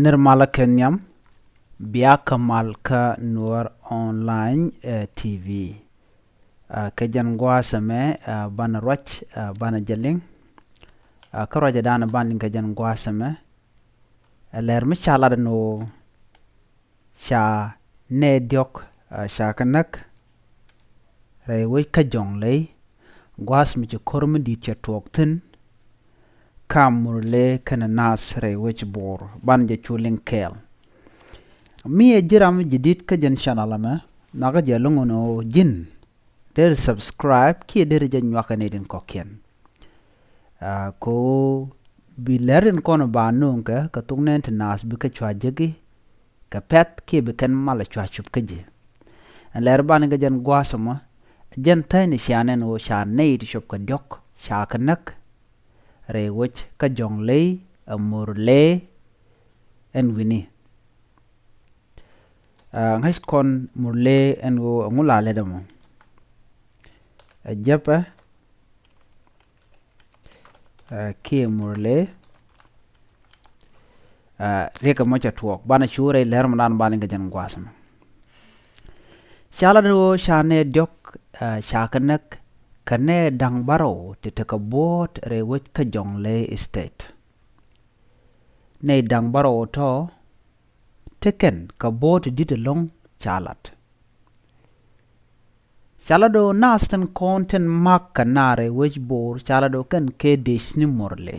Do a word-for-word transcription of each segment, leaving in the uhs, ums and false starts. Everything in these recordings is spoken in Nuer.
Nir malä kɛ nhiam, bia kä mal kä Nuɔr Online, eh, T V. Ah, kɛ jɛn gua̱a̱th ɛmɛ, ah, banɛ ruac, ah, banɛ jɛ liŋ. Ah, kä ruacɛ danɛ banɛ liŋ kɛ jɛn gua̱a̱th ɛmɛ. Ɛ lɛr mi ca lat ɛn ɣöö ca nɛy diɔ̱k, ah, ca kɛ näk rɛy wec kä Jɔŋley, gua̱a̱th mi ci ko̱r mi di̱i̱t cɛ tuɔɔk thi̱n, kam Murle kɛnɛ naath rɛy wec Bor, banɛ jɛ cu liŋ kɛɛl. Mi ɛ ji̱ ram ji̱ di̱t kä jɛn channel ɛmɛ, nakä jɛ lo̱ŋ ɛn ɣöö ji̱n deri subscribe kiɛ deri jɛ nyuak kɛ nɛy tin kɔ̱kiɛn. Ah, kɛ ɣöö bi lɛr tin kɔn ba nööŋ kɛ, kɛ thok nɛɛni ti naath bikɛ cua jek i̱ kɛ pɛ̈th kiɛ bi kɛn mal cua cup kä ji̱. Ɛn lɛr banɛ kɛ jɛn gua̱a̱th ɛmɔ, jɛn thäyni cia nɛn ɣöö ca nɛy ti cop kɛ diɔ̱k ca kɛ näk rɛy wec kä Jɔŋley, ɛ Murle ɛn wi̱ni. Ah, ŋäc kɔn Murle ɛn ɣöö ɛŋu la lɛt ɛmɔ. Ɛ Jɛpɛ, ah, kiɛ Murle, ah, riɛk ɛmɔ cɛ tuɔɔk. Banɛ cu rɛy lɛr mɔ dan banɛ kɛ jɛn gua̱a̱th ɛmɔ. Ca lat ɛn ɣöö ca nɛy diɔ̱k, ah, ca kɛ näk kɛ nɛy da̱ŋ bärɔw ti tekɛ buɔ̱ɔ̱t rɛy wec kä Jɔŋley State. Nɛy da̱ŋ bärɔw tɔ̱, tekɛn kɛ buɔ̱ɔ̱t ti di̱t ɛlɔ̱ŋ ca lat. Ca lat ɣöö naath tin kɔn tin ma̱k kɛ naath rɛy wec Bor, ca lat ɣöö kɛn kɛ dec ni Murle.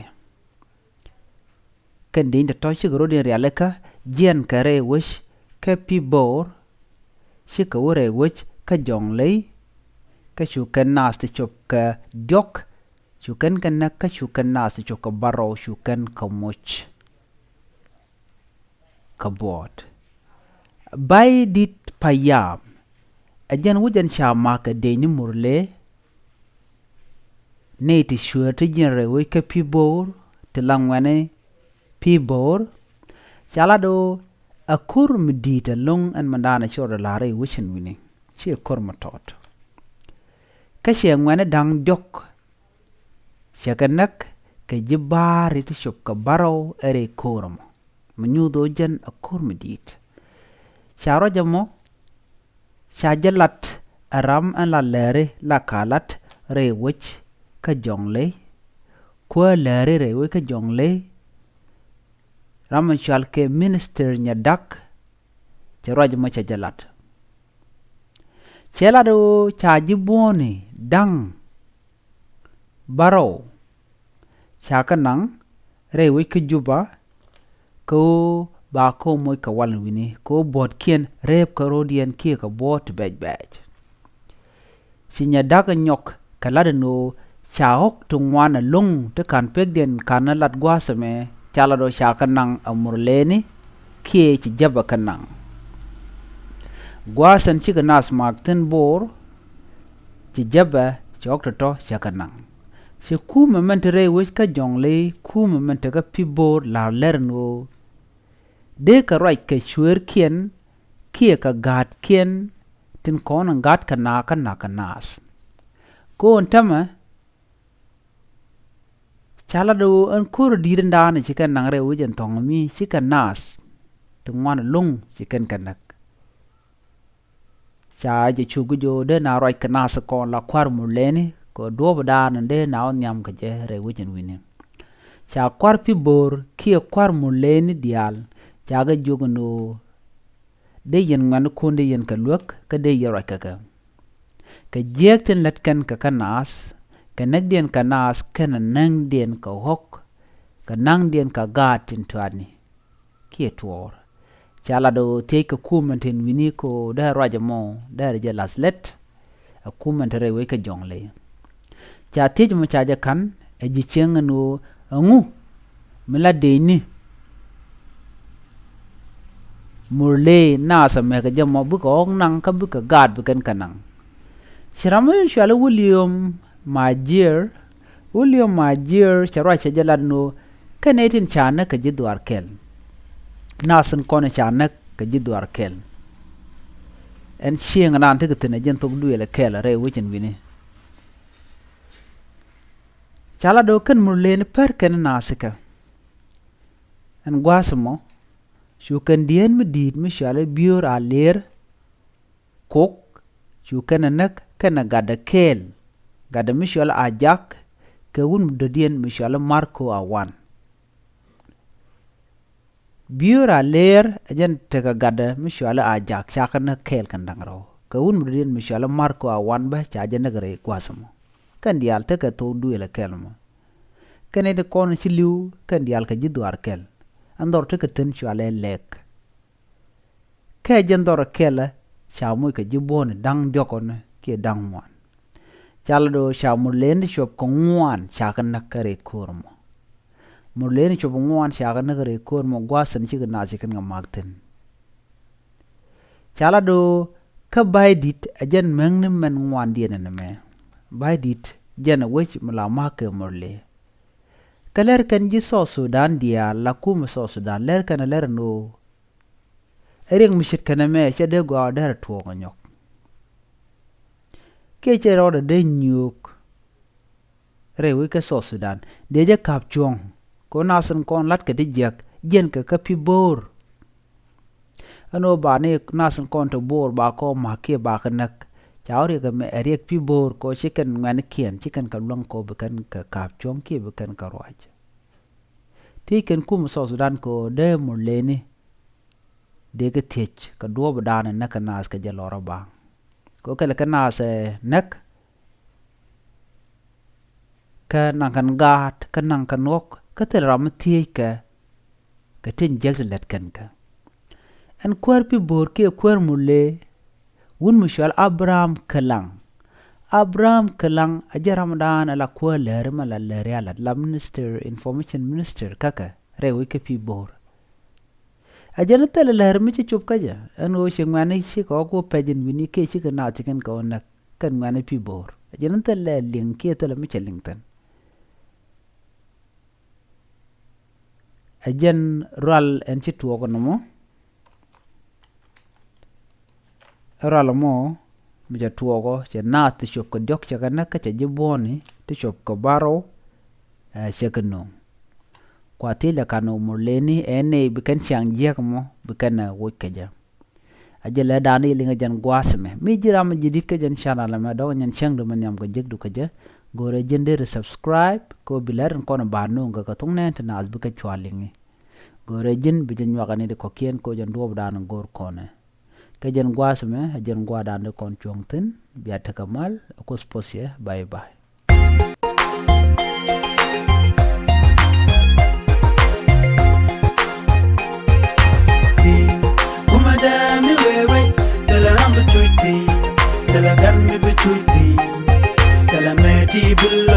Kɛn dec ni tɔ̱ cikɛ rɔ̱diɛn rialikä jiɛn kɛ rɛy wec kä Pibor, cikɛ wä rɛy wec kä Jɔŋley, kä cu kɛn naath ti cop kɛ diɔ̱k, cu kɛn kɛ näk, kä cu kɛn naath ti cop kɛ bärɔw cu kɛn kɛ moc kɛ buɔ̱ɔ̱t. Ba̱y di̱t payam, ɛ jɛn wec ɛn ca ma̱k kɛ dec ni Murle, nɛy ti cueer ti jiɛn rɛy wec kä Pibor, ti la ŋuɛ̈ni Pibor, ca lat ɣöö ɛ ko̱r mi di̱i̱t ɛlɔ̱ŋ ɛn mɛn danɛ cɔɔdɛ la̱r rɛy wec ɛn wi̱ni, ciɛ ko̱r mi tɔt. Kä ciɛ ŋuɛ̈ni da̱ŋ diɔ̱k cɛ kɛ näk kɛ ji̱ ba̱a̱ri ti cop kɛ bärɔw ɛ rɛy ko̱r ɛmɔ, mi nyuuth ɣöö jɛn ɛ ko̱r mi di̱i̱t. Ca ruac ɛmɔ, ca jɛ lat ɛ ram ɛn la lɛri la ka lat rɛy wec kä Jɔŋley, kuäär lɛri rɛy wec kä Jɔŋley, ram mi cɔal kɛ Minister Nyadak, cɛ ruac ɛmɔ cɛ jɛ lat. Cɛ lat ɣöö ca ji̱ buɔ̱ɔ̱ni da̱ŋ bärɔw ca kɛ naŋ rɛy wec kä Juba, kɛ ɣöö ba kɛ moc kɛ wal wi̱ni, kɛ ɣöö buɔ̱ɔ̱tkiɛn reep kɛ ro̱diɛn kiɛ kɛ buɔ̱ɔ̱t ti bɛc bɛc. Ci Nyadak ɛ nyɔk kɛ lat ɛn ɣöö ca ɣɔ̱k ti ŋuan ɛlɔ̱ŋ ti ka̱n pekdiɛn ka̱n ɛ lat gua̱a̱th ɛmɛ, ca lat ɣöö ca kɛ naŋ ɛ Murleni kiɛ ci Jɛpɛ kɛ naŋ. Gua̱a̱th ɛn cikɛ naath ma̱a̱k thi̱n Bor, ci Jɛpɛ cɛ ɣɔ̱k tɔ̱tɔ̱ cɛ kɛ naŋ. Ci kumɛ mɛn te rɛy wec kä Jɔŋley, kumɛ mɛn te kä Pibor, la̱r lɛr ɛn ɣöö dee kɛ ruac kɛ cueerkiɛn kiɛ kɛ ga̱a̱tkiɛn tin kɔn in ga̱a̱t kɛ naath kä na̱k kɛ naath. Kɔn täämɛ ca lat ɣöö ɛn ko̱r di̱i̱t in da̱a̱n ci kɛn naŋ rɛy wec ɛn thɔ̱ŋ mi ci kɛn naath ti ŋuan ɛlɔ̱ŋ ci kɛn kɛ näk. Ca jɛ cuk jɛ ɣöö dee na ruac kɛ naath kɔn la kua̱r Murleni kɛ duɔ̱ɔ̱p da̱a̱n in dee na wä nhiam kɛ jɛ rɛy wec ɛn wi̱ni. Ca kua̱r Pibor kiɛ kua̱r Murleni diaal, ca kɛ jiök ɛn ɣöö dee yɛn ŋuɛ̈nikun dee yɛn kɛ luäk kä dee yɛn ruac kɛ kɛ. Kɛ jiääk tin lät kɛn kɛ kä naath, kɛ näkdiɛn kɛ naath kɛnɛ näŋdiɛn kɛ ɣɔ̱k, kɛ naŋdiɛn kɛ gaat tin tuaatni kiɛ tuɔɔr. Ca lat ɣöö thiec kɛ kumɛ tin wi̱ni kɛ ɣöö dee ruac ɛmɔ dee rɛ jɛ la̱th lät, ɛ kumɛ ti rɛy wec kä Jɔŋley. Ca thiec ɛmɔ ca jɛ ka̱n ɛ ji̱ cieŋ ɛn ɣöö ɛŋu mi la dëëcni Murle naath ɛmɛ kɛ jɛ mɔ bikɛ ɣɔ̱k naŋ kä bikɛ gaat bi kɛn kɛ naŋ. Ci ram mi cɔal i̱ William Majier, William Majier cɛ ruac cɛ jɛ lat ɛn ɣöö kɛn nɛy tin ca näk kɛ ji̱ dhuaar kɛl. Naath in kɔn ca näk kɛ ji̱ dhuaar kɛl. Ɛn cieŋ ɛnan tekɛ thi̱n ɛ jɛn thok duëël ɛ kɛl rɛy wec ɛn wi̱ni. Ca lat ɣöö kɛn Murleni pär kɛn naath kɛ. Ɛn gua̱a̱th ɛmɔ Cu kɛn dieen mi di̱i̱t mi cɔal i̱ Biöör Aler Kok, cu kɛn ɛ näk kɛnɛ gatdɛ kɛɛl, gatdɛ mi cɔal i̱ Ajak, kɛ wut mi dɔ̱diɛn mi cɔal i̱ Marko Awan. Biöör Aler ɛ jɛn tekɛ gatdɛ mi cɔal i̱ Ajak, ca kɛ näk kɛɛl kɛn da̱ŋ rɛw, kɛ wut mi dɔ̱diɛn mi cɔal i̱ Marko Awan bä, ca jɛ näk rɛy gua̱a̱th ɛmɔ. Kɛn diaal tekɛ thok duëël ɛ kɛl mɔ. Kɛn nɛy ti kɔn ci li̱w, kɛn diaal kɛ ji̱ dhuaar kɛl. Ɛn dhɔr tekɛ thi̱n cɔalɛ Lɛk. Kɛ jɛn dhɔr kɛlɛ, ca moc kɛ ji̱ buɔ̱ɔ̱ni da̱ŋ diɔ̱kɔni kiɛ da̱ŋ ŋuan. Ca lat ɣöö ca Murleni ti cuɔp kɛ ŋuan ca kɛ näk kä rɛy köör mɔ. Murleni ti cuɔp kɛ ŋuan ca kɛ näk kä rɛy köör mɔ, gua̱a̱th thi̱n cikɛ naath ci kɛn kɛ ma̱a̱k thi̱n. Ca lat ɣöö kä Ba̱a̱y Di̱t ɛ jɛn määkni mɛn ŋuandiɛn ɛn ɛmɛ. Ba̱a̱y Di̱t jɛn ɛ wec mi la ma̱a̱k kɛ Murle. Kä lɛr kɛn ji̱ South Sudan diaal, la kumɛ South Sudan, lɛr kɛn ɛ lɛr ɛn ɣöö ɛ riɛk mi ce̱tkɛ nɛmɛ /cɛ dee gɔaa, dee rɔ tuɔɔk ɛ nyɔk. Kiɛ /cɛ rɔɔdɛ dee nyuɔ̱k rɛy wec kä South Sudan, dee jɛ ka̱p cuɔ̱ŋ. Kɛ ɣöö naath tin kɔn la̱tkɛ ti jiäk, jiɛnkɛ kä Pi̱ Bo̱o̱r. Ɛn ɣöö ba ni naath tin kɔn te Bo̱o̱r ba kɔ ma̱k kiɛ ba kɛ näk, ca wä riɛk ɛmɛ ɛ riɛk Pi̱ Bo̱o̱r, kɛ ɣöö ci kɛn ŋuɛ̈tnikiɛn, ci kɛn kɛ luäŋ kɛ ɣöö bi kɛn kɛ ka̱p cuɔ̱ŋ kiɛ bi kɛn kɛ ruac. Thiec kɛn kumɛ South Sudan kɛ ɣöö dee Murleni, dee kɛ thiec kɛ duɔ̱ɔ̱pdan ɛ näk kɛ naath kɛ jɛ lɔrä baaŋ. Kɛ ɣöö kɛlɛ kɛ naath ɛ näk, kä naŋ kɛn gaat, kä naŋ kɛn ɣɔ̱k, kä thilɛ ram mi thiec kɛ, kɛ tin jiäk ti lät kɛn kɛ. Ɛn kuäär Pi̱ Bo̱o̱r kiɛ kuäär Murle, wut mi cɔal Abraham Kelaŋ. Abraham Kelaŋ ɛ jɛn ramdan ɛ la kuäär Lääri, mɛ la Lääri a lat, la minister, information minister kä kɛ rɛy wec kä Pi̱ Bo̱o̱r. Ɛ jɛn thilɛ Lääri mi ci cop kä jɛ, ɛn ɣöö ci ŋuɛ̈tni cikɛ ɣɔ̱k wä pɛc in wi̱ni kiɛ cikɛ naath ci kɛn kɛ wä näk, kɛn ŋuɛ̈tni Pi̱ Bo̱o̱r. Ɛ jɛn thilɛ liŋ kiɛ thilɛ mi cɛ liŋ thi̱n. Ɛ jɛn rual ɛn ci tuɔɔk ɛn ɛmɔ. Ɛ rual ɛmɔ mi cɛ tuɔɔk ɔ, cɛ naath ti cuɔp kɛ diɔ̱k cɛ kɛ näk, kä cɛ ji̱ buɔ̱ɔ̱ni ti cuɔp kɛ bärɔw, ɛ, cɛ kɛ nööŋ. Kua thiec lɛ kan ɣöö Murleni ɛ nɛy bi kɛn ciaŋ jiäk ɛmɔ bi kɛn ɛ woc kɛ jɛ. A jɛ lɛ da̱a̱n i̱ liŋ ɛ jɛn gua̱a̱th ɛmɛ. Mi ji̱ ram mi ji̱ di̱t kä jɛn channel ɛmɛ, dɔ̱ŋ nyɛn cäŋdu mi nhiam kɛ jekdu kä jɛ, go̱o̱rɛ ji̱n deri subscribe kɛ ɣöö bi lät in kɔn ba nööŋ kɛ kɛ thok nɛɛni ti naath bikɛ cua liŋi. Go̱o̱rɛ ji̱n bi jɛ nyuak ɛ ni ti kɔ̱kiɛn kɛ ɣöö jɛn duɔ̱ɔ̱pdan in go̱o̱r kɔnɛ. Kä jɛn gua̱a̱th ɛmɛ ɛ jɛn gua̱a̱thdan ti kɔn cuɔ̱ŋ thi̱n. Bia tekɛ mal, ɛ Kuoth puɔth yɛ. Bye bye. Kumɛ dee mi wee wec, thilɛ ram bi cuc thi̱n, thilɛ gat mi bi cuc thi̱n, thilɛ mɛ ti bi lɔ